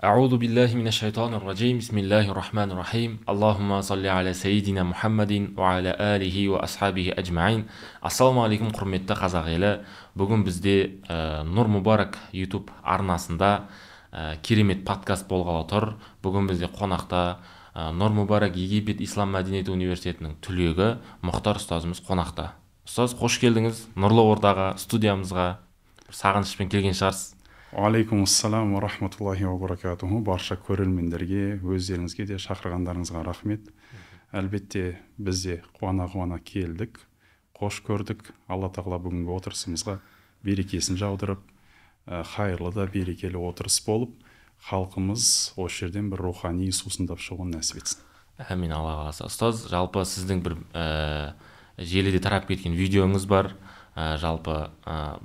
أعوذ بالله من الشيطان الرجيم. بسم الله الرحمن الرحيم. اللهم صل على سيدنا محمد وعلى آله وأصحابه أجمعين. Ассалаумағалейкум, құрметті қазақ елі. Бүгін бізде Нұр Мүбарак YouTube арнасында керемет подкаст болғалы тұр. Бүгін бізде қонақта Нұр Мүбарак Египет Ислам мәдениеті университетінің түлегі Мұхтар ұстазымыз қонақта. Ұстаз, қош келдіңіз Нұрлы Ордаға, студиямызға. Бір сағынышпен келген шығарсыз. Уағалейкумассалам уа рахматуллахи уа баракатуху. Барша көрермендерге, өздеріңізге де шақырғандарыңызға рахмет. Әлбетте, біз де қуана-қуана келдік, қош көрдік. Алла тағала бүгінгі отырысымызға берекесін жаудырып, хайырлы да берекелі отырыс болып, халқымыз осы жерден бір рухани сусындап шығуын нәсіп етсін. Әмин, Алла қаласа. Ұстаз, жалпы сіздің бір желіде тарап кеткен видеоңыз бар. Жалпы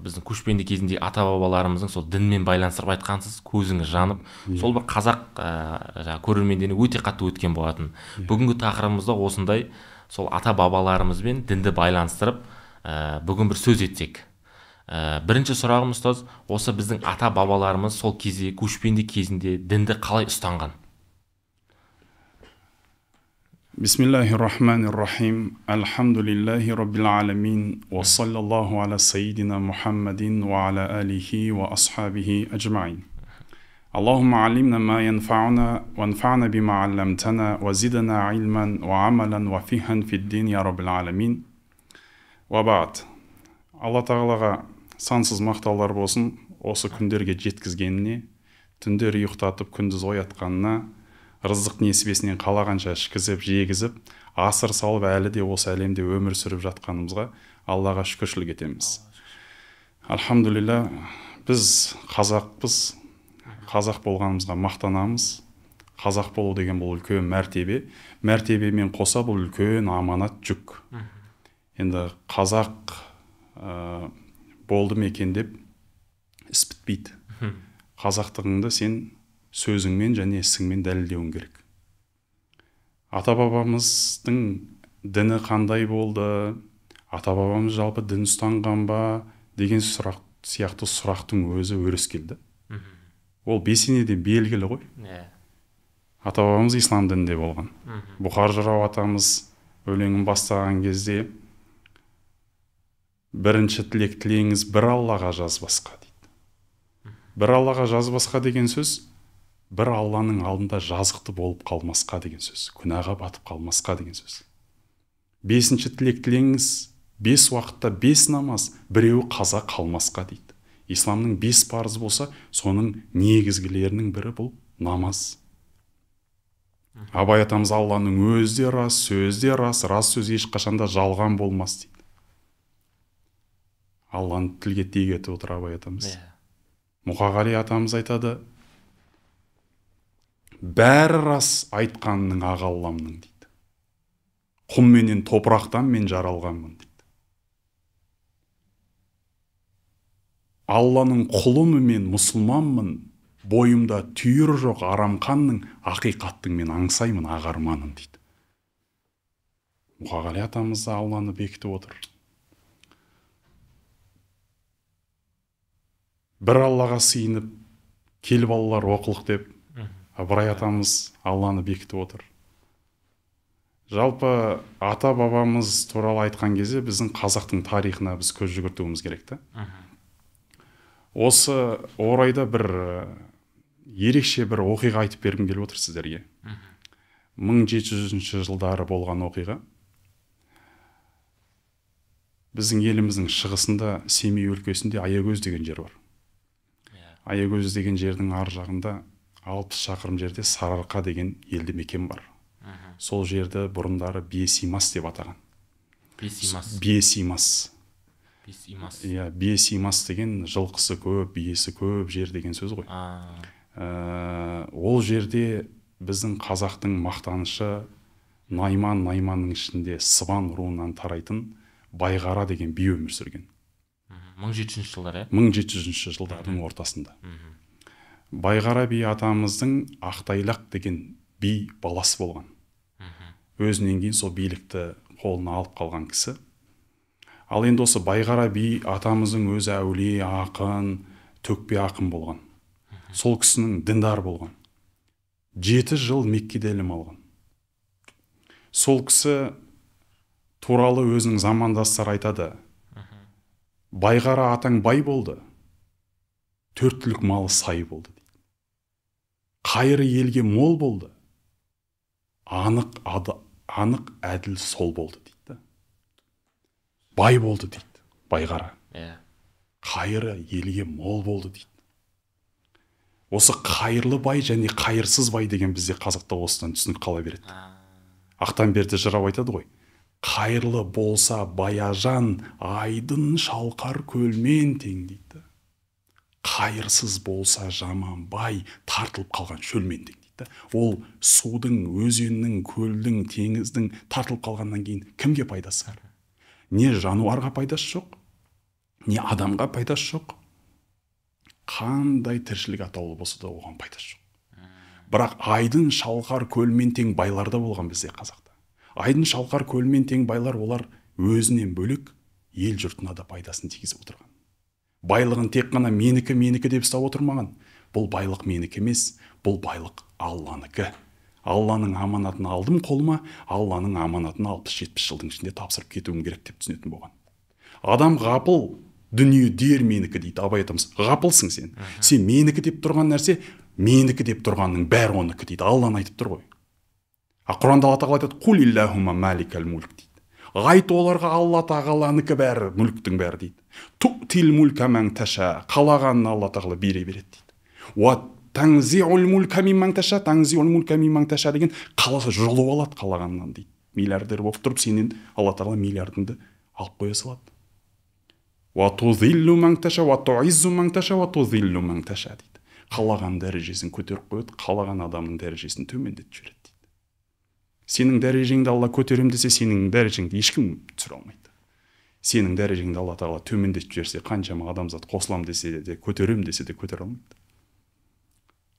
біздің көшпенді кезінде ата-бабаларымыздың сол дінмен байланыстырып айтқансыз, көзіңіз жанып, сол бір қазақ жаңағы көрермендеріне өте қатты өткен болатын. Бүгінгі тақырыбымызда осындай сол ата-бабаларымызбен дінді байланыстырып, бүгін бір сөз етсек. Бірінші сұрағым, ұстаз, осы біздің ата-бабаларымыз сол кезде, көшпенді кезінде дінді қалай ұстанған? Бисмиллахир-рахманир-рахим. Альхамдулиллахи раббил аламин. Ва саллаллаху аля сайидина Мухаммадин ва аля алихи ва асхабихи ажмаин. Аллахумма алимна ма янфауна ванфауна бима алламтана ва зидна илман ва амалан ва фихан фид-дин я раббил аламин. Ва ба'д. Алла тағалаға сансыз мақтаулар болсын, осы күндерге жеткізгеніне, түндер ұйықтатып, күндіз оятқанына, рызық несібесінен қалағанша ішкізіп, жегізіп, асыр салып, әлі де осы әлемде өмір сүріп жатқанымызға Аллаға шүкіршілік етеміз. Альхамдулилля, біз қазақпыз, қазақ болғанымызға мақтанамыз. Қазақ болу деген бұл үлкен мәртебе, мәртебемен қоса бұл үлкен аманат жүк. Енді қазақ болды ма екен деп іс бітпейді. Қазақтығыңды сен сөзіңмен және ісіңмен дәлелдеуің керек. Ата-бабамыздың діні қандай болды, ата-бабамыз жалпы дін ұстанған ба деген сұрақ сияқты сұрақтың өзі өріс келді. Ол бесенеден белгілі ғой. Ата-бабамыз ислам дінінде болған. Бұқар жырау атамыз өлеңін бастаған кезде бірінші тілек тілеңіз бір Аллаға жазбасқа дейді. Бір Аллаға жазбасқа деген сөз бір Алланың алдында жазықты болып қалмасқа деген сөз, күнәға батып қалмасқа деген сөз. Бесінші тілек тілеңіз, бес уақытта бес намаз, біреуі қаза қалмасқа дейді. Исламның бес парызы болса, соның негізгілерінің бірі бұл намаз. Абай атамыз Алланың өзі де рас, сөзі де рас, рас сөз ешқашанда жалған болмас дейді. Алланы тілге тиек етіп отыр Абай атамыз. Мұқағали атамыз айтады, бәрі рас айтқанның ақ Алламның дейді. Құм менен топырақтан мен жаралғанмын дейді. Алланың құлымын мен мұсылманмын, бойымда түйір жоқ арам қанның, ақиқаттың мен аңсаймын ақ арманын дейді. Мұқағали атамыз да Алланы бекітіп отыр. Бір Аллаға сыйынып, кел балалар оқылық деп, Ыбырай атамыз Алланы бекітіп отыр. Жалпы ата-бабамыз туралы айтқан кезде біздің қазақтың тарихына біз көз жүгіртуіміз керек та. Осы орайда бір ерекше бір оқиға айтып бергім келіп отыр сіздерге. 1700 жылдары болған оқиға. Біздің еліміздің шығысында Семей өлкесінде Аягөз деген жер бар. Аягөз деген жердің ар жағында 60 шақырым жерде Сарыарқа деген елді мекен бар. Сол жерді бұрындары Бесимас деп атаған. Бесимас. Бесимас. Бесимас. Иә, Бесимас деген жылқысы көп, биесі көп жер деген сөз ғой. Ол жерде біздің қазақтың мақтанышы Найман, Найманның ішінде Сыбан руынан тарайтын Байғара деген би өмір сүрген. 1700 жылдар, иә? 1700 жылдардың ортасында. Байғара би атамыздың Ақтайлақ деген би баласы болған. Өзінен кейін сол билікті қолына алып қалған кісі. Ал енді осы Байғара би атамыздың өзі әулие, ақын, төкпе ақын болған. Сол кісінің діндар болған. 7 жыл Меккеде ілім алған. Сол кісі туралы өзінің замандастары айтады. Байғара атаң бай болды, 4 түлік малы сай болды дейді. Қайыры елге мол болды, анық әділ сол болды дейді. Бай болды дейді Байғара. Қайыры елге мол болды дейді. Осы қайырлы бай және қайырсыз бай деген бізде қазақта осыдан түсінік қала береді. Ақтанберді жырау айтады ғой. Қайырлы болса баяжан, айдын шалқар көлмен тең дейді. Қайырсыз болса жаман бай, тартылып қалған шөлмен тең дейді. Ол судың, өзеннің, көлдің, теңіздің тартылып қалғаннан кейін кімге пайдасы бар? Не жануарға пайдасы жоқ, не адамға пайдасы жоқ. Қандай тіршілік атаулы болса да оған пайдасы жоқ. Бірақ айдын шалқар көлмен тең байларда болған бізде қазақта. Айдын шалқар көлмен тең байлар, олар өзінен бөлек ел жұртына да пайдасын тигізіп отырған. Байлығын тек қана менікі, менікі деп ұстап отырмаған. Бұл байлық менікі емес, бұл байлық Алланыкі. Алланың аманатын алдым қолыма, Алланың аманатын 60-70 жылдың ішінде тапсырып кетуім керек деп түсінетін болған. Адам ғапыл, дүние дер менікі дейді Абай атамыз. Ғапылсың сен. Сен менікі деп тұрған нәрсе, менікі деп тұрғанның бәрі оныкі дейді. Алланы айтып тұр ғой. А Құранда Алла тағала айтады, «Қул иллахумма маликал мульк» дейді. Айт оларға Алла тағаланыкі бәрі, мүліктің бәрі дейді. Ту'тил мулька ман таша, қалағанын Алла тағала бере береді дейді. Уа таңзиул мулька мимман таша, таңзиул мулька мимман таша деген қаласа жұлып алады қалағанынан дейді. Миллиардер болып тұрып сенен Алла тағала миллиардыңды алып қоя салады. Уа тузиллу ман таша, уа туиззу ман таша, уа тузиллу ман таша дейді. Қалаған дәрежесін көтеріп қояды, қалаған адамның дәрежесін төмендетіп жібереді дейді. Сенің дәрежеңді Алла көтерем десе, сенің дәрежеңді ешкім түсіре алмайды. Сенің дәрежеңді Алла тағала төмендетіп жіберсе, қаншама адамзат қосылам десе де, көтерем десе де көтере алмайды.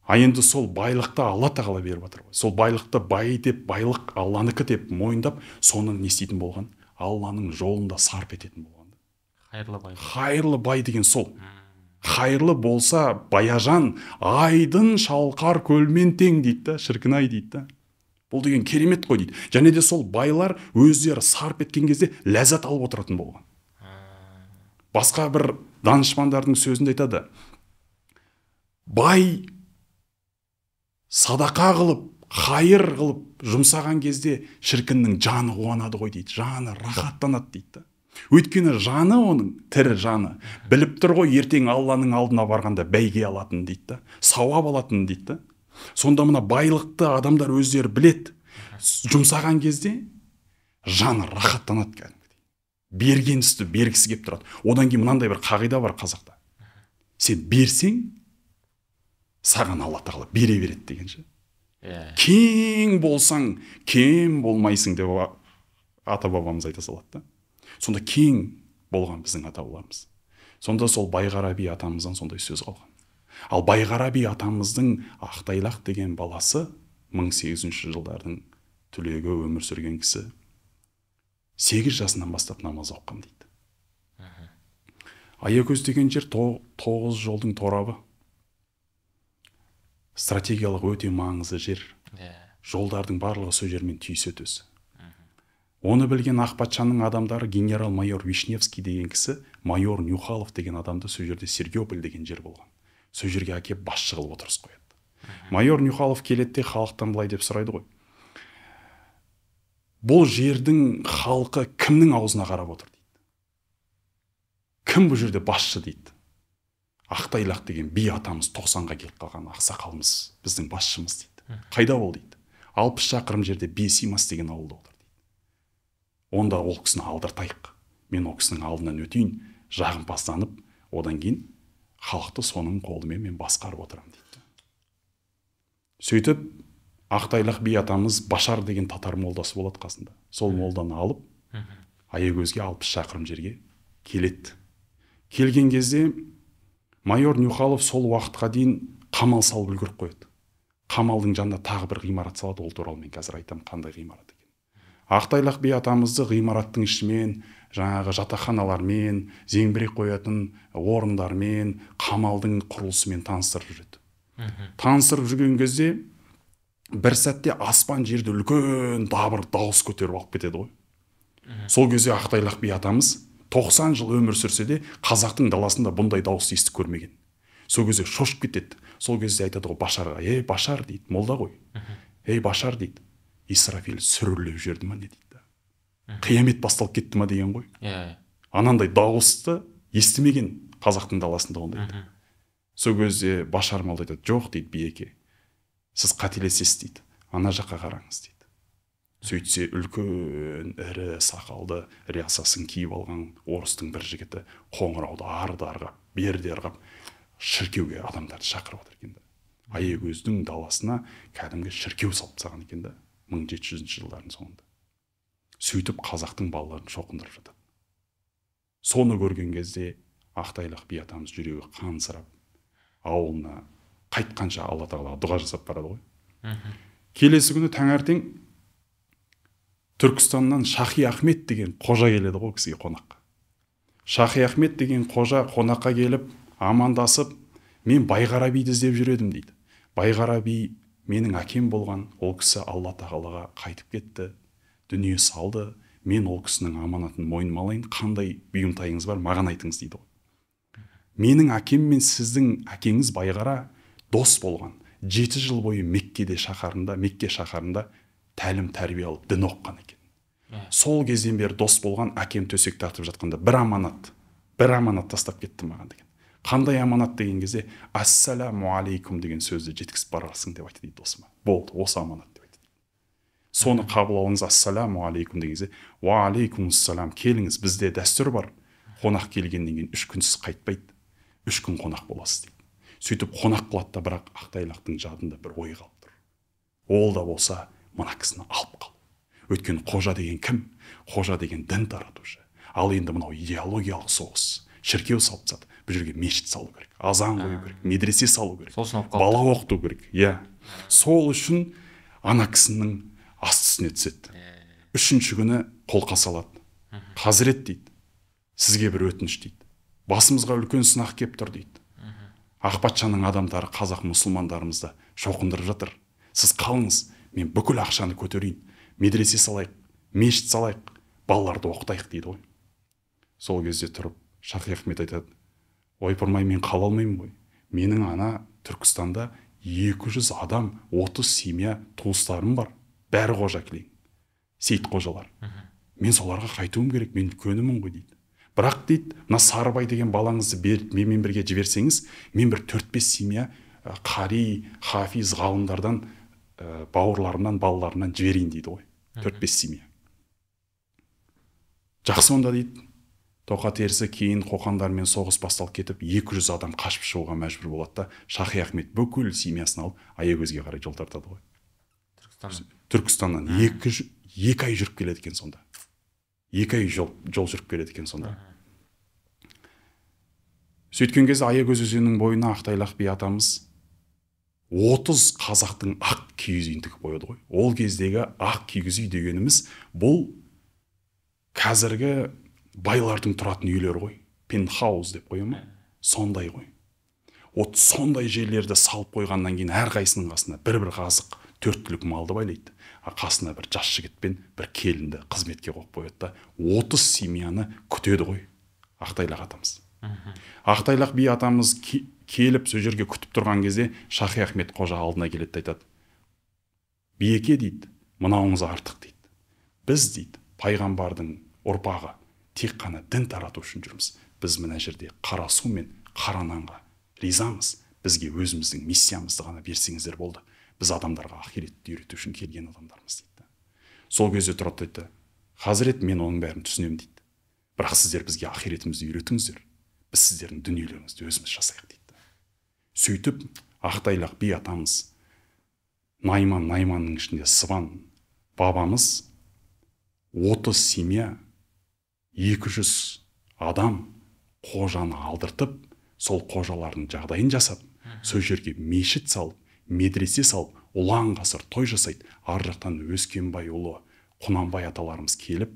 А енді сол байлықты Алла тағала беріп жатыр ғой. Сол байлықты бай деп, байлық Алланыкі деп мойындап, соны не істейтін болған? Алланың жолында сарп ететін болған. Хайырлы бай. Хайырлы бай деген сол. Хайырлы болса баяжан, айдын шалқар көлмен тең дейді да, шіркін ай дейді да. Бұл деген керемет қой дейді. Және де сол байлар өздері сарп еткен кезде ләззат алып отыратын болған. Басқа бір данышпандардың сөзінде айтады. Бай садақа қылып, хайыр қылып жұмсаған кезде шіркіннің жаны қуанады ғой дейді. Жаны рахаттанады дейді. Өйткені жаны оның, тірі жаны, біліп тұр ғой ертең Алланың алдына барғанда бәйге алатын дейді, сауап алатын дейді. Сонда мына байлықты адамдар өздері білет. Жұмсаған кезде жаны рахаттанады кәдімгідей. Берген үсті бергісі кеп тұрады. Одан кейін мынандай бір қағида бар қазақта. Сен берсең, саған Алла тағала бере береді деген ше. Кең болсаң, кем болмайсың деп ата бабамыз айта салады да. Сонда кең болған біздің ата бабаларымыз. Сонда сол Байғара би атамыздан сондай сөз қалған. Ал Байғара би атамыздың Ақтайлақ деген баласы 1800 жылдардың түлегі өмір сүрген кісі 8 жасынан бастап намаз оқыған дейді. Аякөз деген жер 9 жолдың торабы. Стратегиялық өте маңызды жер. Жолдардың барлығы сол жермен түйіседі өзі. Оны білген ақ патшаның адамдары генерал-майор Вишневский деген кісі, майор Нюхалов деген адамды сол жерде Сергеополь деген жер болған. Сол жерге әкеп басшы қылып отырғызып қояды. Майор Нюхалов келеді де халықтан былай деп сұрайды ғой. Бұл жердің халқы кімнің аузына қарап отыр дейді. Кім бұл жерде басшы дейді. Ақтайлақ деген би атамыз 90-ға келіп қалған ақсақалымыз біздің басшымыз дейді. Қайда ол дейді. 60 шақырым жерде Бесимас деген ауылда отыр дейді. Онда ол кісіні алдыртайық. Мен ол кісінің алдынан өтейін, жағымпазданып, одан кейін халықты соның қолымен мен басқарып отырамын дейді. Сөйтіп Ақтайлақ би атамыз Башар деген татар молдасы болады қасында. Сол молданы алып Аягөзге 60 шақырым жерге келеді. Келген кезде майор Нюхалов сол уақытқа дейін қамал салып үлгеріп қояды. Қамалдың жанында тағы бір ғимарат салады, ол туралы мен қазір айтамын қандай ғимарат екен. Ақтайлақ би атамызды ғимараттың ішімен, жаңағы жатақханалармен, зеңбірек қоятын орындармен, қамалдың құрылысымен таныстырып жүреді. Таныстырып жүрген кезде Бір сәтте аспан жерді үлкен дабыр дауыс көтеріп алып кетеді ғой. Сол кезде Ақтайлақ би атамыз 90 жыл өмір сүрсе де қазақтың даласында бұндай дауысты естіп көрмеген. Сол кезде шошып кетеді. Сол кезде айтады ғой Башарға, ей Башар дейді, молда ғой. Ей Башар дейді, Исрафил сүрлеп жіберді ма не дейді. Қиямет басталып кетті ма деген ғой. Анандай дауысты естімеген қазақтың даласында ондайды. Сол кезде Башар молда айтады, жоқ дейді биеке, сіз қателесесіз дейді, ана жаққа қараңыз дейді. Сөйтсе үлкен ірі сақалды рясасын киіп алған орыстың бір жігіті қоңырауды ары да ырғап, бері де ырғап шіркеуге адамдарды шақырып отыр екен да. Аягөздің даласына кәдімгі шіркеу салып тастаған екен да 1700 жылдардың соңында. Сөйтіп қазақтың балаларын шоқындырып жатады. Соны көрген кезде Ақтайлақ би атамыз жүрегі қансырап ауылына қайтқанша Алла тағалаға дұға жасап барады ғой. Келесі күні таңертең Түркістаннан Шахи Ахмет деген қожа келеді ғой кісіге қонаққа. Шахи Ахмет деген қожа қонаққа келіп амандасып, мен Байғара биді іздеп жүр едім дейді. Байғара би менің әкем болған, ол кісі Алла тағалаға қайтып кетті, дүние салды, мен ол кісінің аманатын мойныма алайын, қандай бұйымтайыңыз бар, маған айтыңыз дейді ғой. Менің әкем мен сіздің әкеңіз Байғара дос болған. 7 жыл бойы Мекке шаһарында тәлім тәрбие алып дін оқыған екен. Сол кезден бері дос болған әкем төсек тартып жатқанда бір аманат тастап кетті маған деген. Қандай аманат деген кезде, ассаламу алейкум деген сөзді жеткізіп барасың деп айтты дейді досыма. Болды, осы аманат деп айтты. Соны қабыл алыңыз, ассаламу алейкум деген кезде, уа алейкумассалам, келіңіз, бізде дәстүр бар. Қонақ келгеннен кейін 3 күнсіз қайтпайды. 3 күн қонақ боласыз дейді. Сөйтіп қонақ қылады да, бірақ Ақтайлақтың жадында бір ой қалып тұр. Ол да болса мына кісіні алып қал. Өйткені қожа деген кім? Қожа деген дін таратушы. Ал енді мынау идеологиялық соғыс. Шіркеу салып тастады. Бұл жерге мешіт салу керек, азан қою керек, медресе салу керек, бала оқыту керек. Иә. Сол үшін ана кісінің асты үстіне түседі. 3-ші күні қолқа салады. Хазірет дейді, сізге бір өтініш дейді. Басымызға үлкен сынақ кеп тұр дейді. Ақ патшаның адамдары қазақ мұсылмандарымызды шоқындырып жатыр. Сіз қалыңыз, мен бүкіл ақшаны көтерейін, медресе салайық, мешіт салайық, балаларды оқытайық дейді ғой. Сол кезде тұрып Шахи Ахмет айтады, ойпырмай мен қала алмаймын ғой. Менің ана Түркістанда 200 адам, 30 семья туыстарым бар. Бәрі қожа кілең, сейіт қожалар. Мен соларға қайтуым керек, мен үлкенімін ғой дейді. Бірақ дейді, мына Сарыбай деген балаңызды беріп, менімен бірге жіберсеңіз, мен бір 4-5 семья қари, хафиз ғалымдардан, бауырларымнан, балаларымнан жіберейін дейді ғой. 4-5 семья. Жақсы онда дейді. Тоқа терісі кейін қоқандармен соғыс басталып кетіп, 200 адам қашып шығуға мәжбүр болады да, Шахи Ахмет бүкіл семьясын алып Аягөзге қарай жол тартады ғой. Түркістаннан 2 ай жүріп келеді екен сонда. 2 ай жол жүріп келеді екен сонда. Сөйткен кезде Аягөз өзенінің бойына Ақтайлақ би атамыз 30 қазақтың ақ киіз үйін тігіп қояды ғой. Ол кездегі ақ киіз үй дегеніміз бұл қазіргі байлардың тұратын үйлері ғой. Пентхаус деп қоя ма? Сондай ғой. От сондай жерлерді салып қойғаннан кейін әрқайсының қасына бір-бір қазық 4 түлік малды байлайды. А қасына бір жас жігіт пен бір келінді қызметке қойып қояды да 30 семьяны күтеді ғой Ақтайлақ атамыз. Ақтайлақ би атамыз келіп сол жерге күтіп тұрған кезде Шахи Ахмет қожа алдына келеді де айтады. Биеке дейді, мынауыңыз артық дейді. Біз дейді, пайғамбардың ұрпағы, тек қана дін тарату үшін жүрміз. Біз мына жерде қара су мен қара нанға ризамыз. Бізге өзіміздің миссиямызды ғана берсеңіздер болды. Біз адамдарға ақиретті үйрету үшін келген адамдармыз дейді. Сол кезде тұрады дейді, хазірет, мен оның бәрін түсінемін дейді. Бірақ сіздер бізге ақиретімізді үйретіңіздер. Біз сіздердің дүниелеріңізді өзіміз жасайық дейді. Сөйтіп Ақтайлақ би атамыз, Найман, Найманның ішінде Сыбан бабамыз 30 семья 200 адам қожаны алдыртып, сол қожалардың жағдайын жасап, сол жерге мешіт салып, медресе салып, ұлан ғасыр той жасайды. Ар жақтан Өскенбай ұлы Құнанбай аталарымыз келіп,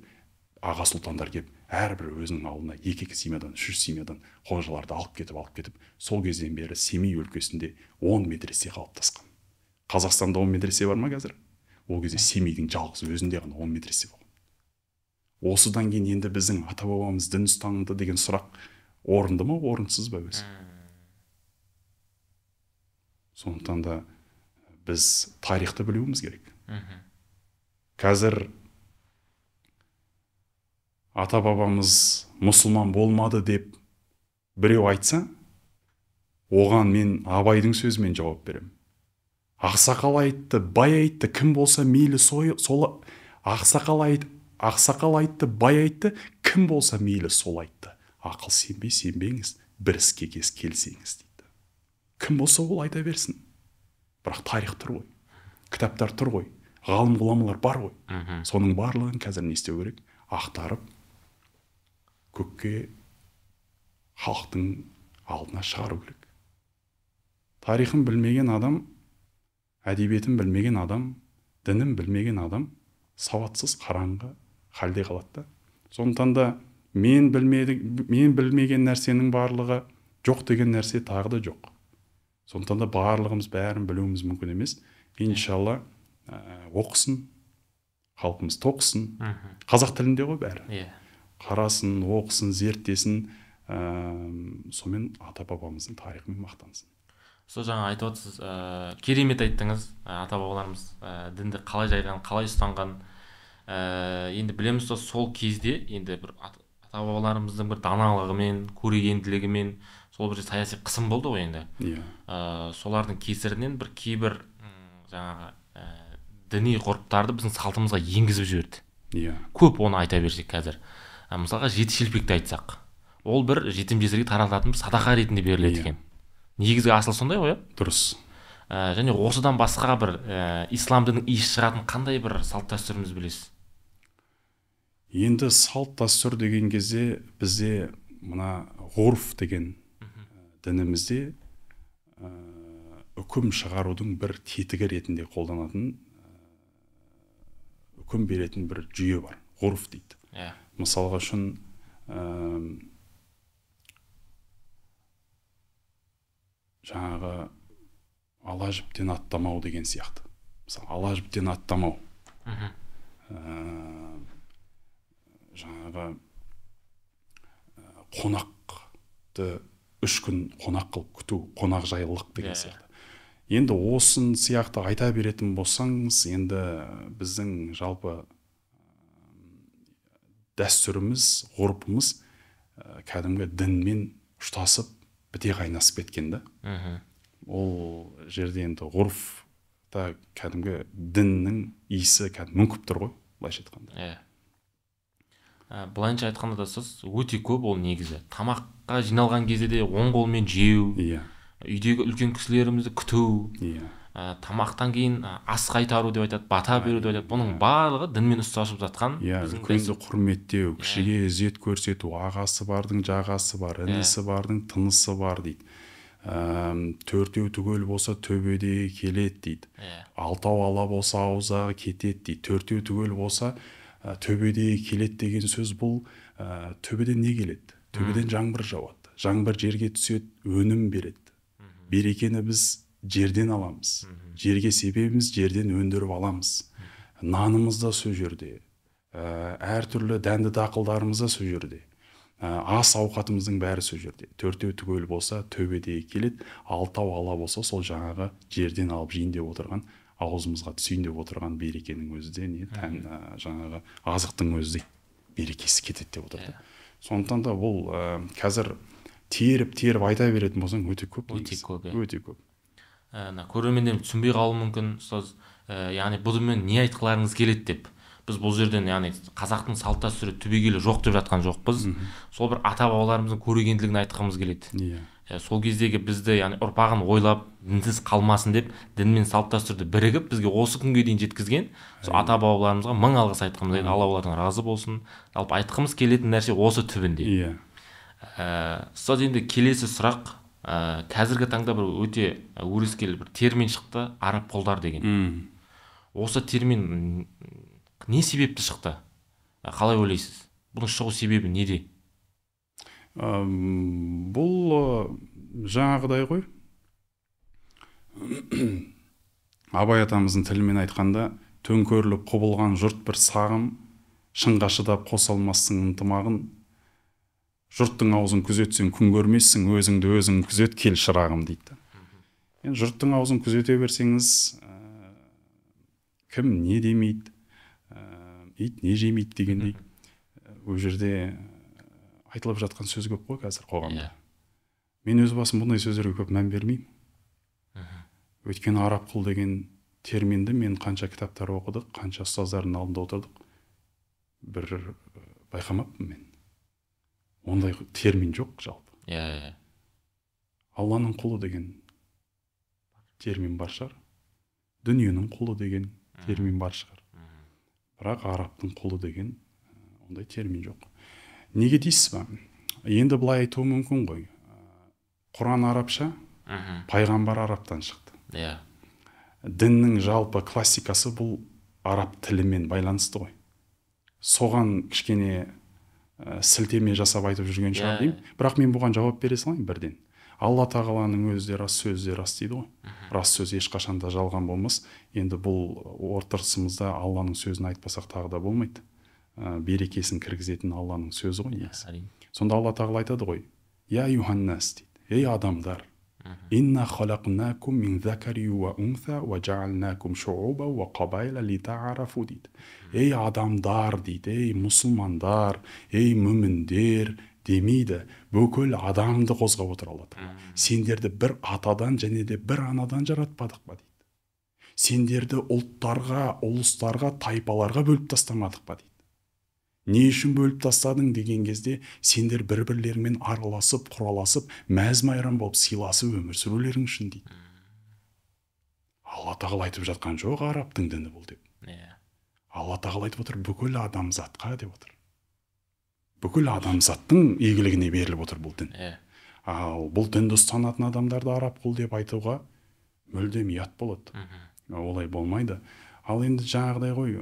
аға сұлтандар келіп, әрбір өзінің ауылына 2-2 семьядан, 3 семьядан қожаларды алып кетіп, сол кезден бері Семей өлкесінде 10 медресе қалыптасқан. Қазақстанда 10 медресе бар ма қазір? Ол кезде Семейдің жалғыз өзінде ғана 10 медресе болған. Осыдан кейін енді біздің ата-бабамыз дін ұстанды деген сұрақ орынды ма, орынсыз ба өзі? Сондықтан да біз тарихты білуіміз керек. Қазір ата-бабамыз мұсылман болмады деп біреу айтса, оған мен Абайдың сөзімен жауап беремін. Ақсақал айтты, бай айтты, кім болса мейлі сол ақсақал айтты, бай айтты, кім болса мейлі сол айтты. Ақыл сенбей сенбеңіз, бір іске кез келсеңіз дейді. Кім болса ол айта берсін. Бірақ тарих тұр ғой, кітаптар тұр ғой, ғалым ғұламалар бар ғой. Соның барлығын қазір не істеу керек? Ақтарып, көкке, халықтың алдына шығару керек. Тарихын білмеген адам, әдебиетін білмеген адам, дінін білмеген адам сауатсыз, қараңғы халде қалады да. Сондықтан да мен білмеген нәрсенің барлығы жоқ деген нәрсе тағы да жоқ. Сондықтан да барлығымыз бәрін білуіміз мүмкін емес. Иншалла оқысын, халқымыз тоқысын. Қазақ тілінде ғой бәрі. Қарасын, оқысын, зерттесін, сонымен ата-бабамыздың тарихымен мақтансын. Сол жаңа айтып отырсыз, керемет айттыңыз, ата-бабаларымыз дінді қалай жайған, қалай ұстанған. Енді білеміз, сол кезде енді бір ата-бабаларымыздың бір даналығымен, көрегенділігімен сол бір саяси қысым болды ғой енді. Солардың кесірінен бір кейбір жаңағы діни ғұрыптарды біздің салтымызға енгізіп жіберді. Көп оны айта берсек қазір. Мысалға жеті шелпекті айтсақ, ол бір жетім жесірге таратылатын бір садақа ретінде беріледі екен. Негізгі асыл сондай ғой, Дұрыс. Және осыдан басқа бір ислам дінінің иісі шығатын қандай бір салт дәстүріміз білесіз? Енді салт дәстүр деген кезде бізде мына ғұрф деген дінімізде үкім шығарудың бір тетігі ретінде қолданатын, үкім беретін бір жүйе бар, ғұрф дейді. Мысалға үшін жаңағы ала жіптен аттамау деген сияқты. Мысалы, ала жіптен аттамау. Жаңағы қонақты 3 күн қонақ қылып күту, қонақ жайлылық деген сияқты. Енді осын сияқты айта беретін болсаңыз, енді біздің жалпы дәстүріміз, ғұрпымыз кәдімгі дінмен ұштасып, біте қайнасып кеткен да. Ол жерде енді ғұрфта кәдімгі діннің иісі кәдімгі мүңкіп тұр ғой, былайша айтқанда. Былайынша айтқанда да сіз өте көп ол негізі. Тамаққа жиналған кезде де оң қолмен жеу, үйдегі үлкен кісілерімізді күту, тамақтан кейін ас қайтару деп айтады, бата беру деп айтады. Бұның барлығы дінмен ұстасып жатқан. Үлкенді құрметтеу, кішіге ізет көрсету, ағасы бардың жағасы бар, інісі бардың тынысы бар дейді. Төртеу түгел болса төбедегі келеді дейді. Алтау ала болса аузағы кетеді дейді. Төртеу түгел болса төбедегі келеді деген сөз бұл төбеден не келеді? Төбеден жаңбыр жауады. Жаңбыр жерге түседі, өнім береді. Берекені біз жерден аламыз. Жерге себебіміз жерден өндіріп аламыз. Нанымыз да сол жерде. Әртүрлі дәнді дақылдарымыз да сол жерде. Ас ауқатымыздың бәрі сол жерде. Төртеу түгел болса төбедегі келеді, алтау ала болса сол жаңағы жерден алып жейін деп отырған, аузымызға түсейін деп отырған берекенің өзі де не тән жаңағы азықтың өзі де берекесі кетеді деп отырды. Сондықтан да бұл қазір теріп-теріп айта беретін болсаң өте көп. Өте көп. Өте көп. Көрермендер түсінбей қалуы мүмкін, ұстаз, яғни бұнымен не айтқыларыңыз келеді деп. Біз бұл жерден яғни қазақтың салт дәстүрі түбегейлі жоқ деп жатқан жоқпыз. Сол бір ата-бабаларымыздың көрегенділігін айтқымыз келеді. Сол кездегі бізді яғни ұрпағын ойлап, дінсіз қалмасын деп дін мен салт дәстүрді бірігіп бізге осы күнге дейін жеткізген сол ата-бабаларымызға мың алғыс айтқымыз келеді. Алла олардан разы болсын. Жалпы айтқымыз келетін нәрсе осы түбінде. Ұстаз, енді келесі сұрақ, қазіргі таңда бір өте өрескел бір термин шықты, араб қолдар деген. Осы термин не себепті шықты? Қалай ойлайсыз? Бұның шығу себебі неде? Бұл жаңағыдай ғой. Абай атамыздың тілімен айтқанда, төңкеріліп құбылған жұрт бір сағым, шыңға шыдап қоса алмассың ынтымағын. Жұрттың аузын күзетсең күн көрмессің, өзіңді өзің күзет кел шырағым дейді. Енді жұрттың аузын күзете берсеңіз, кім не демейді, ит не жемейді дегендей, ол жерде айтылып жатқан сөз көп қой қазір қоғамда. Мен өз басым бұндай сөздерге көп мән бермеймін. Өйткені араб құл деген терминді мен қанша кітаптар оқыдық, қанша ұстаздардың алдында отырдық, бір байқамаппын мен. Ондай термин жоқ жалпы. Иә. Алланың құлы деген термин бар шығар. Дүниенің құлы деген термин бар шығар. Бірақ арабтың құлы деген ондай термин жоқ. Неге дейсіз ба? Енді былай айтуы мүмкін ғой. Құран арабша, пайғамбар арабтан шықты. Иә. Діннің жалпы классикасы бұл араб тілімен байланысты ғой. Соған кішкене сілтеме жасап айтып жүрген шығар деймін. Бірақ мен бұған жауап бере салайын бірден. Алла тағаланың өзі де рас, сөзі де рас дейді ғой. Рас сөз ешқашан да жалған болмас. Енді бұл отырысымызда Алланың сөзін айтпасақ тағы да болмайды. Берекесін кіргізетін Алланың сөзі ғой негізі. Сонда Алла тағала айтады ғой: «Я юханнас» дейді. Ей адамдар, «Инна халақнакум мин закари уа унса уа жаалнакум шууба уа қабайла литаарафу» дейді. Ей адамдар дейді, ей мұсылмандар, ей мүміндер демейді. Бүкіл адамды қозғап отыр Алла тағала. Сендерді бір атадан және де бір анадан жаратпадық па дейді. Сендерді ұлттарға, ұлыстарға, тайпаларға бөліп тастамадық па дейді. Не үшін бөліп тастадың деген кезде, сендер бір-бірлеріңмен араласып, құраласып, мәз-майрам болып сыйласып өмір сүрулерің үшін дейді. Алла тағала айтып жатқан жоқ арабтың діні бұл деп. Алла тағала айтып отыр бүкіл адамзатқа деп отыр. Бүкіл адамзаттың игілігіне беріліп отыр бұл дін. Ал бұл дінді ұстанатын адамдарды араб құл деп айтуға мүлдем ұят болады. Олай болмайды. Ал енді жаңағыдай ғой,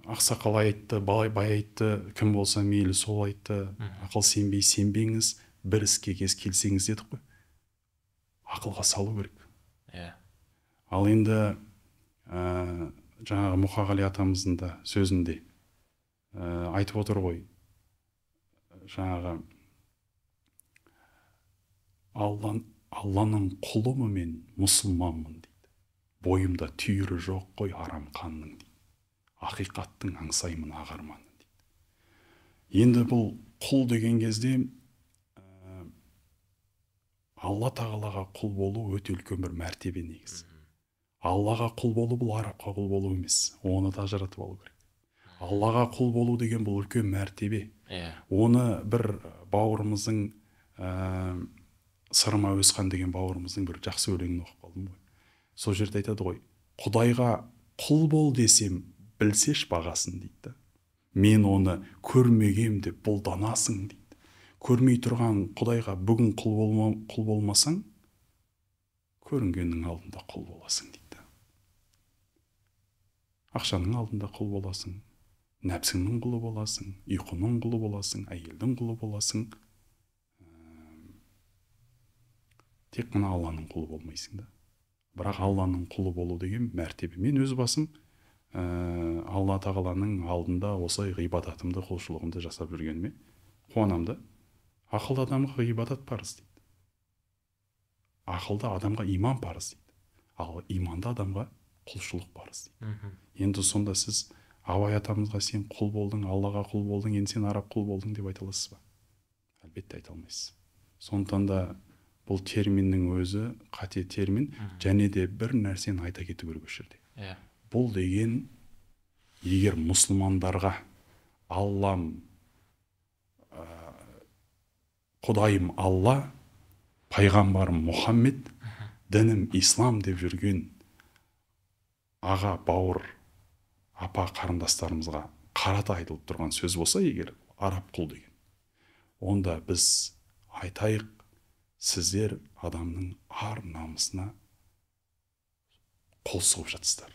ақсақал айтты, бай айтты, кім болса мейлі сол айтты, ақыл сенбей сенбеңіз, бір іске кез келсеңіз дедік қой. Ақылға салу керек. Ал енді жаңағы Мұқағали атамыздың да сөзінде айтып отыр ғой, жаңағы Алланың құлымын мен, мұсылманмын дейді. Бойымда түйірі жоқ қой арам қанның дейді. Ақиқаттың аңсаймын ақ арманын дейді. Енді бұл құл деген кезде Алла тағалаға құл болу өте үлкен бір мәртебе негізі. Аллаға құл болу бұл арабқа құл болу емес. Оны да ажыратып алу керек. Аллаға құл болу деген бұл үлкен мәртебе. Оны бір бауырымыздың Сырым Әуезхан деген бауырымыздың бір жақсы өлеңін оқып қалдым ғой. Сол жерде айтады ғой, Құдайға құл бол десем, білсеш бағасын дейді. Мен оны көрмегем деп бұлданасың дейді. Көрмей тұрған Құдайға бүгін құл болмасаң, көрінгеннің алдында құл боласың дейді. Ақшаның алдында құл боласың, нәпсіңнің құлы боласың, ұйқының құлы боласың, әйелдің құлы боласың. Тек қана Алланың құлы болмайсың да. Бірақ Алланың құлы болу деген мәртебе. Мен өз басым Алла тағаланың алдында осылай ғибадатымды, құлшылығымды жасап жүргеніме қуанамын да. Ақылды адамға ғибадат парыз дейді. Ақылды адамға иман парыз дейді. Ал иманды адамға құлшылық парыз дейді. Енді сонда сіз Абай атамызға сен құл болдың, Аллаға құл болдың, енді сен араб құл болдың деп айта аласыз ба? Әлбетте айта алмайсыз. Сондықтан да бұл терминнің өзі қате термин. Және де бір нәрсені айта кету керек осы жерде. Бұл деген егер мұсылмандарға Аллам, Құдайым Алла, пайғамбарым Мұхаммед, дінім Ислам деп жүрген аға, бауыр, апа қарындастарымызға қарата айтылып тұрған сөз болса, егер араб құл деген, онда біз айтайық, сіздер адамның ар намысына қол сұғып жатсыздар.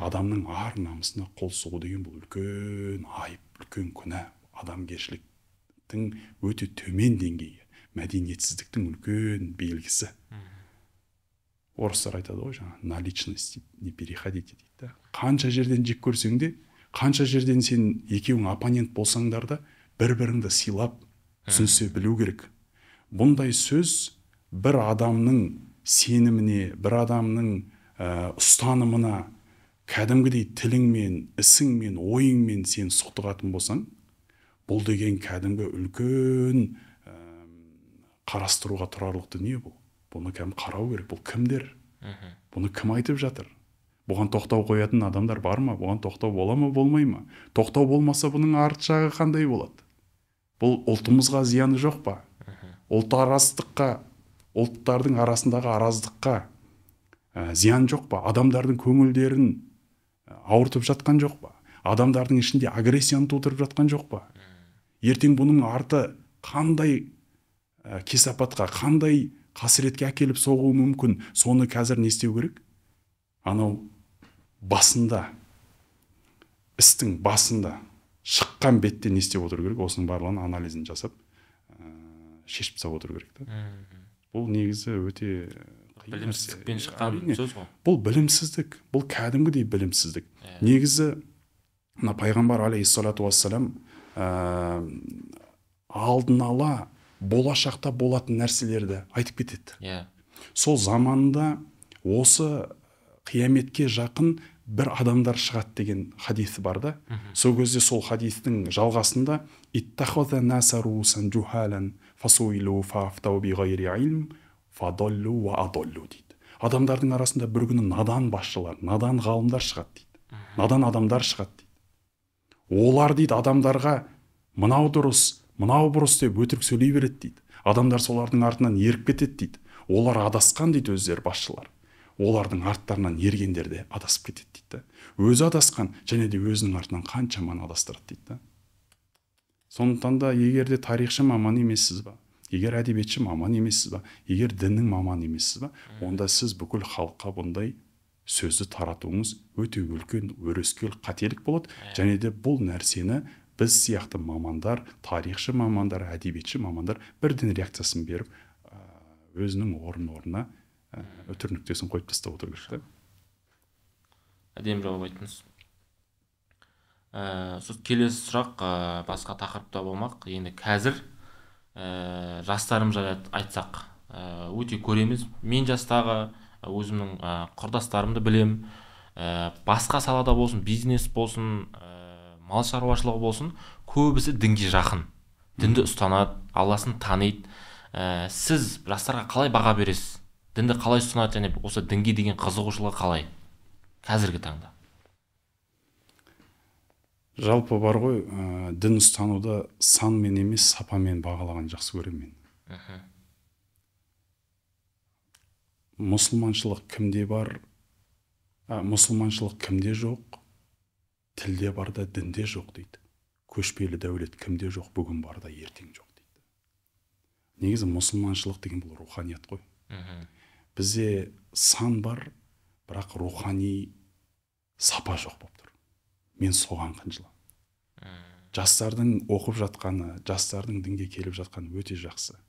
Адамның ар намысына қол сұғу деген бұл үлкен айып, үлкен күнә, адамгершіліктің өте төмен деңгейі, мәдениетсіздіктің үлкен белгісі. Орыстар айтады ғой жаңа, на личности не переходите дейді да. Қанша жерден жек көрсең де, қанша жерден сен екеуің оппонент болсаңдар да, бір-біріңді сыйлап, түсінісе білу керек. Бұндай сөз бір адамның сеніміне, бір адамның ұстанымына кәдімгідей тіліңмен, ісіңмен, ойыңмен сен соқтығатын болсаң, бұл деген кәдімгі үлкен қарастыруға тұрарлық дүние бұл. Бұны кәдімгі қарау керек. Бұл кімдер? Бұны кім айтып жатыр? Бұған тоқтау қоятын адамдар бар ма? Бұған тоқтау бола ма, болмай ма? Тоқтау болмаса, бұның арт жағы қандай болады? Бұл ұлтымызға зияны жоқ па? Ұлтарастыққа, ұлттардың арасындағы араздыққа зиян жоқ па? Адамдардың көңілдерін ауыртып жатқан жоқ па? Адамдардың ішінде агрессияны тудырып жатқан жоқ па? Ертең бұның арты қандай кесапатқа, қандай қасіретке әкеліп соғуы мүмкін? Соны қазір не істеу керек? Анау басында, істің басында шыққан бетте не істеп отыру керек? Осының барлығын анализін жасап, шешіп тастап отыру керек та. Бұл негізі өте білімсіздікпен шыққан сөз ғой. Бұл білімсіздік, бұл кәдімгідей білімсіздік. Негізі мына пайғамбар алейхиссалату уассалам алдын ала болашақта болатын нәрселерді айтып кетеді. Сол заманда осы қияметке жақын бір адамдар шығады деген хадисі бар да. Сол кезде сол хадистің жалғасында иттахаза наса русан жухалан фасуилу фафтау биғайри илм фадаллу ва адаллу дейді. Адамдардың арасында бір күні надан басшылар, надан ғалымдар шығады дейді. Надан адамдар шығады дейді. Олар дейді адамдарға мынау дұрыс, мынау бұрыс деп өтірік сөйлей береді дейді. Адамдар солардың артынан еріп кетеді дейді. Олар адасқан дейді өздері басшылар. Олардың арттарынан ергендер де адасып кетеді дейді. Өзі адасқан және де өзінің артынан қаншаманы адастырады дейді. Сондықтан да егер де тарихшы маман емессіз ба, егер әдебиетші маман емессіз ба, егер діннің маманы емессіз ба, онда сіз бүкіл халыққа бұндай сөзді таратуыңыз өте үлкен өрескел қателік болады. Және де бұл нәрсені біз сияқты мамандар, тарихшы мамандар, әдебиетші мамандар бірден реакциясын беріп, өзінің орын-орнына үтір нүктесін қойып тастап отыру керек. Әдемі жауап айттыңыз. Келесі сұрақ басқа тақырыпта болмақ. Енді қазір жастарымыз айтсақ, өте көреміз. Мен жастағы өзімнің құрдастарымды білем. Басқа салада болсын, бизнес болсын, мал шаруашылығы болсын, көбісі дінге жақын, дінді ұстанады, Алласын таниды. Сіз жастарға қалай баға бересіз? Дінді қалай ұстанады және осы дінге деген қызығушылығы қалай қазіргі таңда? Жалпы бар ғой, дін ұстануды санмен емес, сапамен бағалаған жақсы көремін мен. Мұсылманшылық кімде бар, мұсылманшылық кімде жоқ, тілде бар да дінде жоқ дейді. Көшпелі дәулет кімде жоқ, бүгін бар да ертең жоқ дейді. Негізі мұсылманшылық деген бұл руханият қой. Бізде сан бар, бірақ рухани сапа жоқ болып тұр. Мен соған қынжыламын. Жастардың оқып жатқаны, жастардың дінге келіп жатқаны өте жақсы.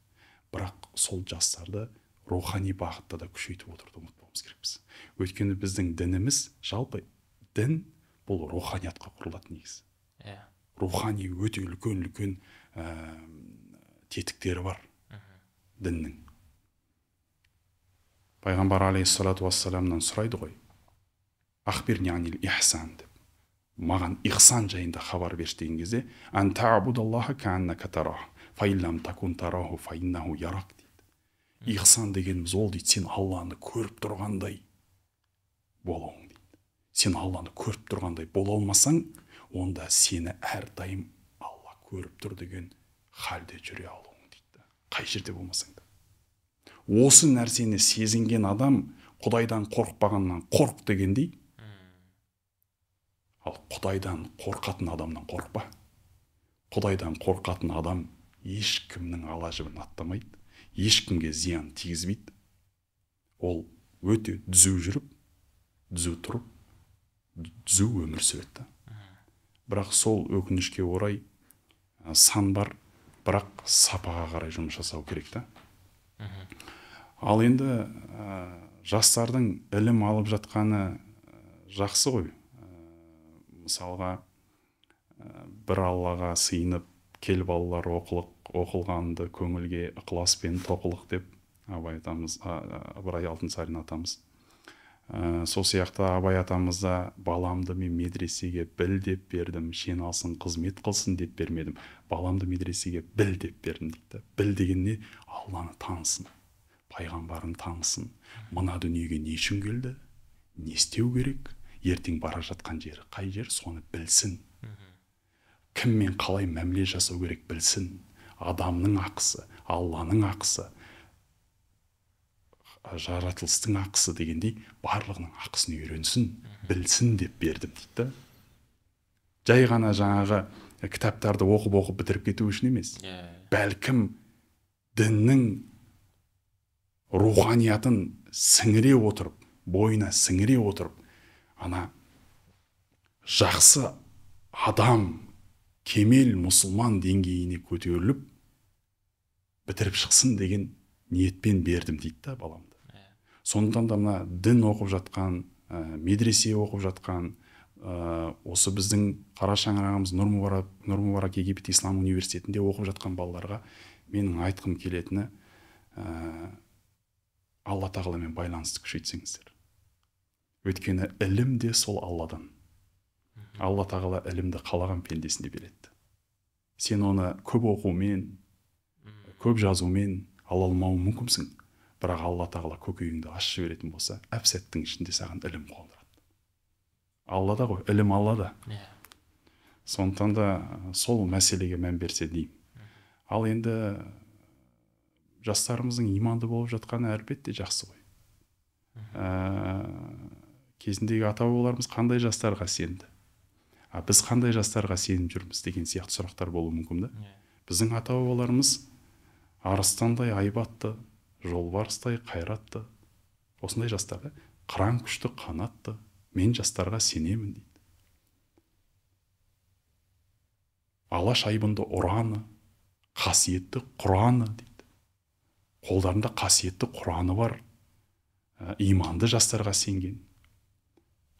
Бірақ сол жастарды рухани бағытта да күшейтіп отыруды ұмытпауымыз керекпіз. Өйткені біздің дініміз, жалпы дін бұл руханиятқа құрылады негізі. Рухани өте үлкен-үлкен тетіктері бар діннің. Пайғамбар алейхиссалату уассаламнан сұрайды ғой, ахбирни анил ихсан деп. Маған ихсан жайында хабар берші деген кезде, ан та'будаллаха кааннака тарах, фа ин лам такун тараху фа иннаху ярак дейді. Ихсан дегеніміз ол дейді, сен Алланы көріп тұрғандай болуың дейді. Сен Алланы көріп тұрғандай бола алмасаң, онда сені әрдайым Алла көріп тұр деген халде жүре алуың дейді. Қай жерде болмасаң да. Осы нәрсені сезінген адам Құдайдан қорықпағаннан қорқ дегендей, ал Құдайдан қорқатын адамнан қорықпа. Құдайдан қорқатын адам ешкімнің ала жібін аттамайды, ешкімге зиян тигізбейді. Ол өте түзу жүріп, түзу тұрып, түзу өмір сүреді. Бірақ сол өкінішке орай сан бар, бірақ сапаға қарай жұмыс жасау керек та. Ал енді Жастардың ілім алып жатқаны жақсы ғой. Мысалға, бір Аллаға сыйынып, кел балалар оқылғанды көңілге ықыласпен тоқылық деп Абай атамыз, Ыбырай Алтынсарин атамыз. Сол сияқты Абай атамыз да баламды мен медресеге біл деп бердім, шен алсын, қызмет қылсын деп бермедім. Баламды медресеге біл деп бердім дейді. Біл деген не? Алланы танысын, пайғамбарын танысын. Мына дүниеге не үшін келді, не істеу керек, ертең бара жатқан жері қай жер, соны білсін. Кіммен қалай мәміле жасау керек білсін. Адамның ақысы, Алланың ақысы, жаратылыстың ақысы дегендей барлығының ақысын үйренсін, білсін деп бердім дейді. Жай ғана жаңағы кітаптарды оқып-оқып бітіріп кету үшін емес. Бәлкім діннің руханиятын сіңіре отырып, бойына сіңіре отырып, ана жақсы адам, кемел мұсылман деңгейіне көтеріліп, бітіріп шықсын деген ниетпен бердім дейді да баламды. Сондықтан да мына дін оқып жатқан, медресе оқып жатқан, осы біздің қара шаңырағымыз Нұр Мүбарак Египет Ислам университетінде оқып жатқан балаларға менің айтқым келетіні, Алла тағаламен байланысты күшейтсеңіздер. Өйткені ілім де сол Алладан. Алла тағала ілімді қалаған пендесіне береді. Сен оны көп оқумен, көп жазумен ала алмауың мүмкінсің. Бірақ Алла тағала көкейіңді ашып жіберетін болса, әп-сәттің ішінде саған ілім қондырады. Аллада ғой, ілім Аллада. Сондықтан да сол мәселеге мән берсе деймін. Ал енді жастарымыздың иманды болып жатқаны әлбетте жақсы ғой. Кезіндегі ата-бабаларымыз қандай жастарға сенді? А біз қандай жастарға сеніп жүрміз деген сияқты сұрақтар болуы мүмкін да. Біздің ата-бабаларымыз арыстандай айбатты, жолбарыстай қайратты, осындай жастарды, қыран күшті қанатты, мен жастарға сенемін дейді. Алаш айбынды ұраны, қасиетті құраны дейді. Қолдарында қасиетті құраны бар, иманды жастарға сенген.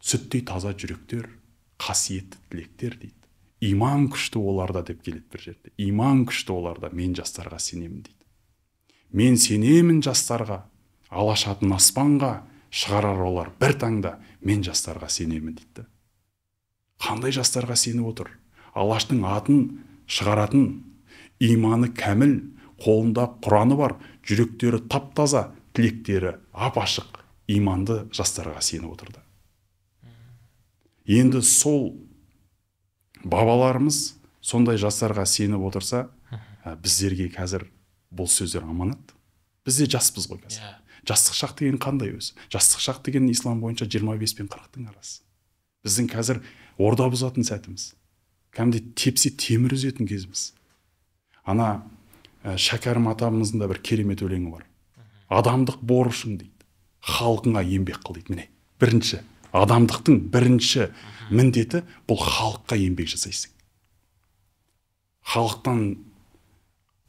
Сүттей таза жүректер, қасиетті тілектер дейді. Иман күшті оларда деп келеді бір жерде. Иман күшті оларда, мен жастарға сенемін дейді. Мен сенемін жастарға, алаш атын аспанға шығарар олар бір таңда, мен жастарға сенемін дейді. Қандай жастарға сеніп отыр? Алаштың атын шығаратын, иманы кәміл, қолында құраны бар, жүректері тап-таза, тілектері ап-ашық, иманды жастарға сеніп отырды. Енді сол бабаларымыз сондай жастарға сеніп отырса, біздерге қазір бұл сөздер аманат. Біз де жаспыз ғой қазір. Жастық шақ деген қандай өзі? Жастық шақ деген ислам бойынша 25 пен 40-тың арасы. Біздің қазір орда бұзатын сәтіміз. Кәдімгідей тепсе темір үзетін кезіміз. Ана Шәкәрім атамыздың да бір керемет өлеңі бар. Адамдық борышың дейді. Халқыңа еңбек қыл дейді. Міне, бірінші адамдықтың бірінші міндеті бұл халыққа еңбек жасайсың. Халықтан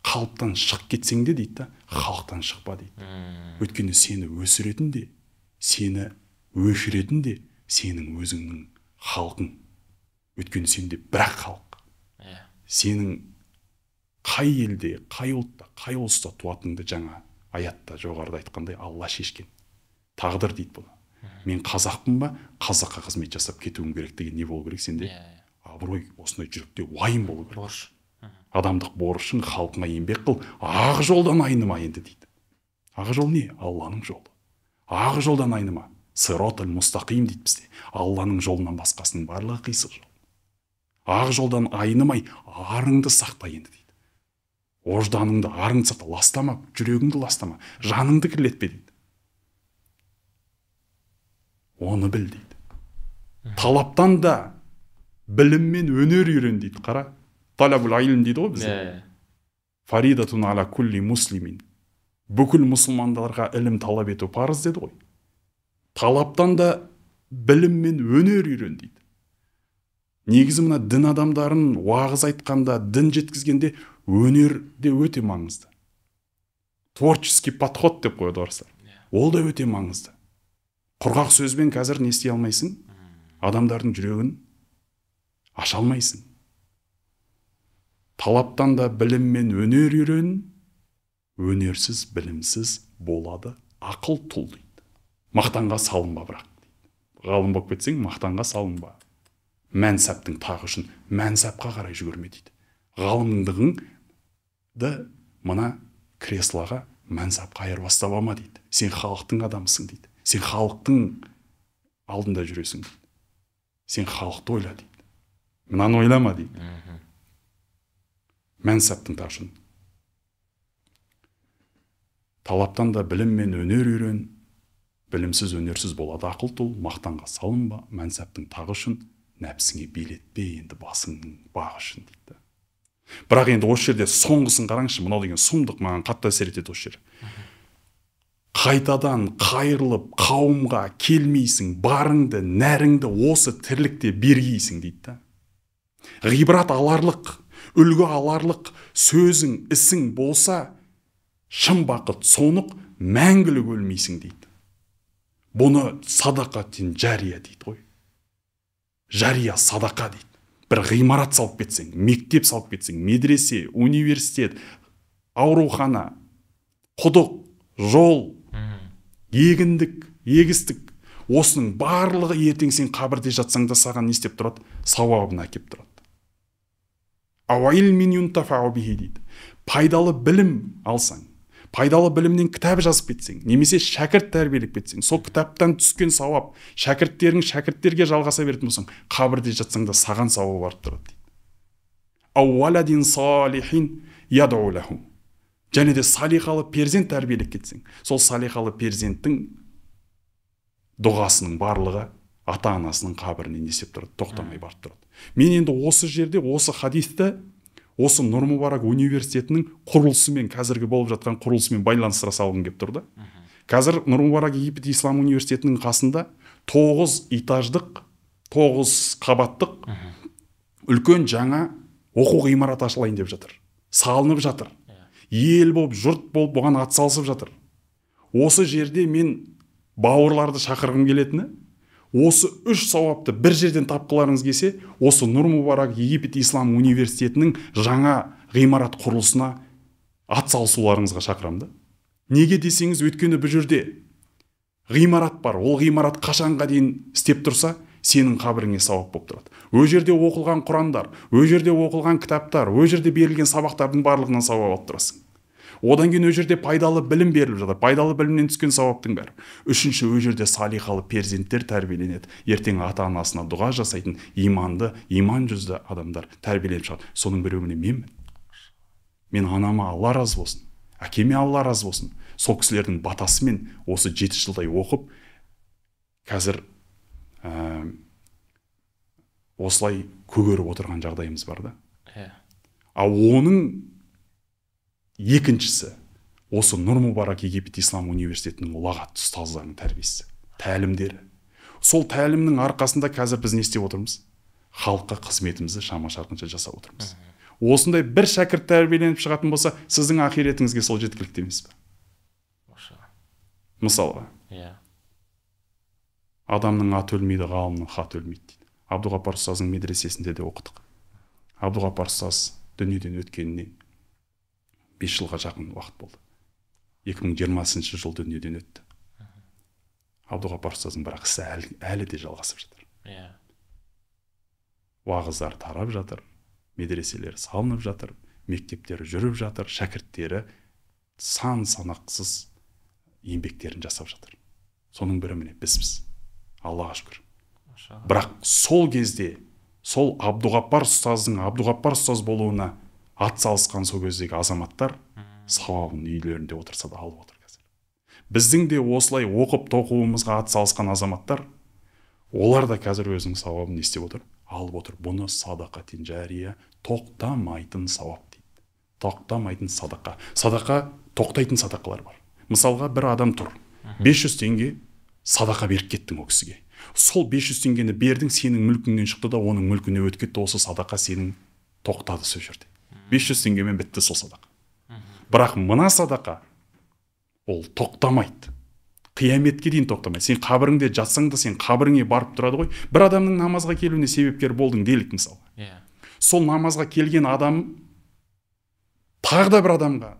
қалыптан шығып кетсең де дейді да, халықтан шықпа дейді. Өйткені сені өсіретін де, сені өшіретін де сенің өзіңнің халқың. Өйткені сенде бірақ халық. Сенің қай елде, қай ұлтта, қай ұлыста туатыныңды жаңа аятта жоғарыда айтқандай Алла шешкен. Тағдыр дейді бұны. Мен қазақпын ба, қазаққа қызмет жасап кетуім керек деген не болу керек сенде? Абырой, осындай жүректе уайым болу керек. Борыш. Адамдық борышың, халқыңа еңбек қыл, ақ жолдан айныма енді дейді. Ақ жол не? Алланың жолы. Ақ жолдан айныма. Сиротул мустақим дейді бізде. Алланың жолынан басқасының барлығы қисық жол. Ақ жолдан айнымай, арыңды сақта енді дейді. Ожданыңды, арыңды сақта, ластама, жүрегіңді ластама, жаныңды кірлетпе дейді. Оны біл дейді. Талаптан да білім мен өнер үйрен дейді. Қара, талабул илм дейді ғой бізде. Фаридатун ала кулли муслимин. Бүкіл мұсылмандарға ілім талап ету парыз деді ғой. Талаптан да білім мен өнер үйрен дейді. Негізі мына дін адамдарын уағыз айтқанда, дін жеткізгенде өнер де өте маңызды. Творческий подход деп қояды орыстар. Ол да өте маңызды. Құрғақ сөзбен қазір не істей алмайсың? Адамдардың жүрегін аша алмайсың. Талаптан да білім мен өнер үйрен, өнерсіз, білімсіз болады ақыл тұл дейді. Мақтанға салынба бірақ дейді. Ғалым болып кетсең, мақтанға салынба. Мәнсаптың тағы үшін мәнсапқа қарай жүгірме дейді. Ғалымдығыңды мына креслоға, мәнсапқа айырбастап алма дейді. Сен халықтың адамысың дейді. Сен халықтың алдында жүресің дейді. Сен халықты ойла дейді. Мынаны ойлама дейді. Мәнсаптың тағы үшін. Талаптан да білім мен өнер үйрен, білімсіз, өнерсіз болады ақыл тұл, мақтанға салынба, мәнсаптың тағы үшін, нәпсіңе билетпе енді басыңның бағы үшін дейді. Бірақ енді осы жерде соңғысын қараңызшы, мынау деген сұмдық, маған қатты әсер етеді осы жер. Қайтадан қайырылып қауымға келмейсің, барыңды, нәріңді осы тірлікте бергейсің дейді. Ғибрат аларлық, үлгі аларлық сөзің, ісің болса, шын бақыт сонық, мәңгілік өлмейсің дейді. Бұны садақатын жария дейді ғой. Жария садақа дейді. Бір ғимарат салып кетсең, мектеп салып кетсең, медресе, университет, аурухана, құдық, жол, егіндік, егістік, осының барлығы ертең сен қабірде жатсаң да саған не істеп тұрады? Сауабын әкеп тұрады. Дейді. Пайдалы білім алсаң, пайдалы білімнен кітап жазып кетсең, немесе шәкірт тәрбиелеп кетсең, сол кітаптан түскен сауап шәкірттерің шәкірттерге жалғаса беретін болсаң, қабірде жатсаң да саған сауап барып тұрады дейді. Және де салиқалы перзент тәрбиелеп кетсең, сол салиқалы перзенттің дұғасының барлығы ата-анасының қабіріне не істеп тұрады? Тоқтамай барып тұрады. Мен енді осы жерде осы хадисті осы Нұр Мүбарак университетінің құрылысымен, қазіргі болып жатқан құрылысымен байланыстыра салғым келіп тұр да. Қазір Нұр Мүбарак Египет Ислам университетінің қасында 9 этаждық, 9 қабаттық үлкен жаңа оқу ғимараты ашылайын деп жатыр. Салынып жатыр. Ел болып, жұрт болып бұған атсалысып жатыр. Осы жерде мен бауырларды шақырғым келетіні, осы үш сауапты бір жерден тапқыларыңыз келсе, осы Нұр Мүбарак Египет Ислам университетінің жаңа ғимарат құрылысына атсалысуларыңызға шақырамын да. Неге десеңіз, өйткені бұл жерде ғимарат бар. Ол ғимарат қашанға дейін істеп тұрса, сенің қабіріңе сауап болып тұрады. Ол жерде оқылған құрандар, ол жерде оқылған кітаптар, ол жерде берілген сабақтардың барлығынан сауап алып тұрасың. Одан кейін ол жерде пайдалы білім беріліп жатыр. Пайдалы білімнен түскен сауаптың бәрі. Үшінші, ол жерде салиқалы перзенттер тәрбиеленеді. Ертең ата-анасына дұға жасайтын иманды, иман жүзді адамдар тәрбиеленіп шығады. Соның біреуі міне менмін. Мен анама Алла разы болсын, әкеме Алла разы болсын. Сол кісілердің батасымен осы 7 жылдай оқып, қазір осылай көгеріп отырған жағдайымыз бар да. Ал оның екіншісі, осы Нұр Мүбарак Египет Ислам университетінің ұлағатты ұстаздарының тәрбиесі, тәлімдері. Сол тәлімнің арқасында қазір біз не істеп отырмыз? Халыққа қызметімізді шама-шарқынша жасап отырмыз. Осындай бір шәкірт тәрбиеленіп шығатын болса, сіздің ақиретіңізге сол жеткілікті емес пе? Мысалға, адамның аты өлмейді, ғалымның хаты өлмейді дейді. Абдуғаппар ұстаздың медресесінде де оқыдық. Абдуғаппар ұстаз дүниеден өткеніне 5 жылға жақын уақыт болды. 2020 жыл дүниеден өтті. Абдуғаппар ұстаздың бірақ ісі әлі де жалғасып жатыр. Уағыздар тарап жатыр, медреселер салынып жатыр, мектептері жүріп жатыр, шәкірттері сан санақсыз еңбектерін жасап жатыр. Соның бірі міне бізбіз. Аллаға шүкір. Бірақ сол кезде, сол Абдуғаппар ұстаздың Абдуғаппар ұстаз болуына ат салысқан сол кездегі азаматтар сауабын үйлерінде отырса да алып отыр қазір. Біздің де осылай оқып тоқуымызға ат салысқан азаматтар, олар да қазір өзінің сауабын не істеп отыр? Алып отыр. Бұны садақатын жария, тоқтамайтын сауап дейді. Тоқтамайтын садақа. Садақа, тоқтайтын садақалар бар. Мысалға, бір адам тұр. 500 теңге садақа беріп кеттің ол кісіге. Сол 500 теңгені бердің, сенің мүлкіңнен шықты да оның мүлкіне өтіп кетті, осы садақа сенің тоқтады сол жерде. 500 теңгемен бітті сол садақа. Бірақ мына садақа ол тоқтамайды. Қияметке дейін тоқтамайды. Сен қабіріңде жатсаң да, сен қабіріңе барып тұрады ғой. Бір адамның намазға келуіне себепкер болдың делік мысалы. Сол намазға келген адам тағы да бір адамға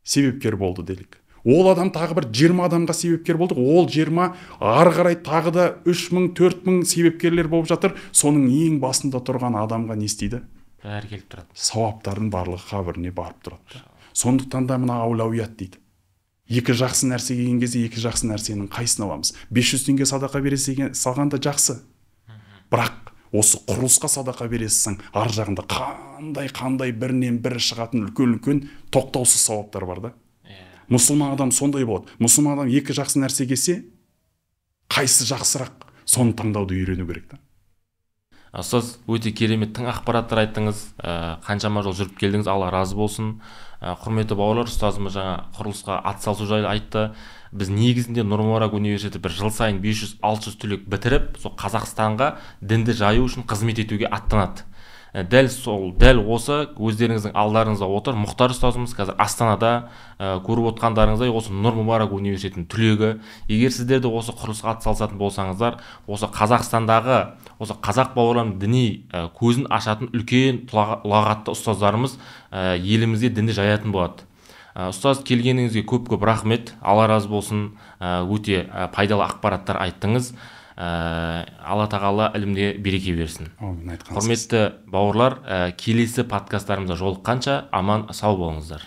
себепкер болды делік. Ол адам тағы бір 20 адамға себепкер болды. Ол 20 ары қарай тағы да 3000, 4000 себепкерлер болып жатыр. Соның ең басында тұрған адамға не істейді? Бәрі келіп тұрады. Сауаптардың барлығы қабіріне барып тұрады. Сондықтан да мына аулауият дейді. Екі жақсы нәрсе келген кезде екі жақсы нәрсенің қайсысын аламыз? 500 теңге садақа бере салған да жақсы. Бірақ осы құрылысқа садақа бересің, ар жағында қандай бірінен бірі шығатын үлкен-үлкен тоқтаусыз сауаптар бар да. Мұсылман адам сондай болады. Мұсылман адам екі жақсы нәрсе келсе, қайсы жақсырақ, соны таңдауды үйрену керек та. Ұстаз, өте керемет тың ақпараттар айттыңыз. Қаншама жол жүріп келдіңіз, Алла разы болсын. Құрметті бауырлар, ұстазымыз жаңа құрылысқа ат салысу жайлы айтты. Біз негізінде Нұр Мүбарак университеті бір жыл сайын 500-600 түлек бітіріп, сол Қазақстанға дінді жаю үшін қызмет етуге аттанады. Дәл осы өздеріңіздің алдарыңызда отыр Мұхтар ұстазымыз қазір Астанада, көріп отқандарыңыздай осы Нұр Мүбарак университетінің түлегі. Егер сіздер де осы құрылысқа ат салысатын болсаңыздар, осы Қазақстандағы осы қазақ бауырларының діни көзін ашатын үлкен ұлағатты ұстаздарымыз елімізде дінді жаятын болады. Ұстаз, келгеніңізге көп-көп рахмет, Алла разы болсын, өте пайдалы ақпараттар айттыңыз. Алла тағала ілімде береке берсін. Әумин, айтқансыз. Құрметті бауырлар, келесі подкасттарымызда жолыққанша аман сау болыңыздар.